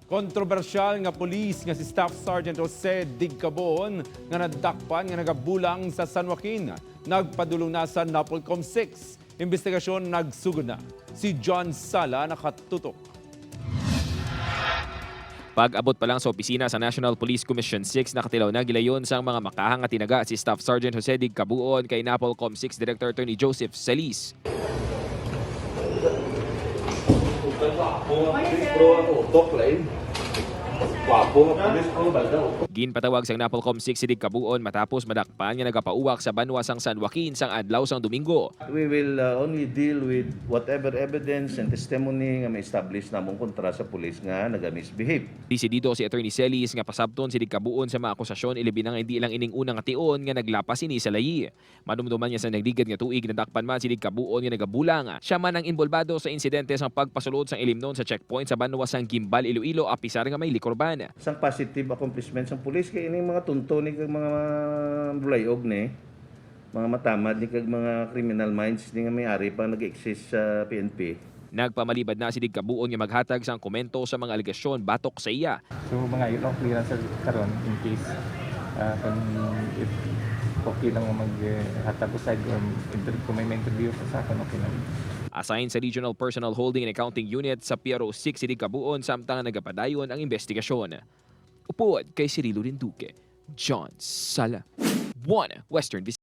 Kontrobersyal nga pulis nga si Staff Sergeant Jose Digcabuon nga nadakpan nga nagabulang sa San Joaquin. Nagpadulong na sa Napolcom 6. Imbestigasyon nagsugod na. Si John Sala nakatutok. Pag-abot pa lang sa opisina sa National Police Commission 6, nakatilaw na gilayon sang mga makahang nga tinaga si Staff Sergeant Jose Digcabuon kay Napolcom 6 Director Attorney Joseph Celis. Pro ang utok lain. Gwapo nga pulis ko balda utok. Ginpatawag sang Napolcom 6 si Digcabuon matapos madakpan nga nagapauwak sa banwa sang San Joaquin sang adlaw sang Domingo. We will only deal with whatever evidence and testimony nga ma-establish namong kontra sa pulis nga naga-misbehave. Desidido si Attorney Celis nga pasabton si Digcabuon sa mga akusasyon, ilabi na nga hindi lang ining unang tion nga naglapas ini sa layi. Madumduman niya sa nagligad nga tuig, nadakpan man si Digcabuon nga nagabulang. Siya man ang inbolbado sa insidente sang pagpasulod sang ilimnon sa checkpoint sa banwa sang Guimbal, Iloilo, apisar nga may liquor ban. Sang positive accomplishment sang pulis kay ining mga tunto ni kag mga bulayog ni mga matamad ni kag mga criminal minds ni nga may-ari pa nag-exist sa PNP. Nagpamalibad na si Digcabuon nga maghatag sang komento sa mga alegasyon batok sa iya. So mga ilang clearance sir karon in case kung if okay lang maghatag uh, side or kung may interview pa sa akin, okay lang. Assigned sa Regional Personal Holding and Accounting Unit sa PRO 6 si Digcabuon samtang nagapadayon ang investigasyon. Upod kay Cirilo Rinduque, John Sala, 1 Western Visayas.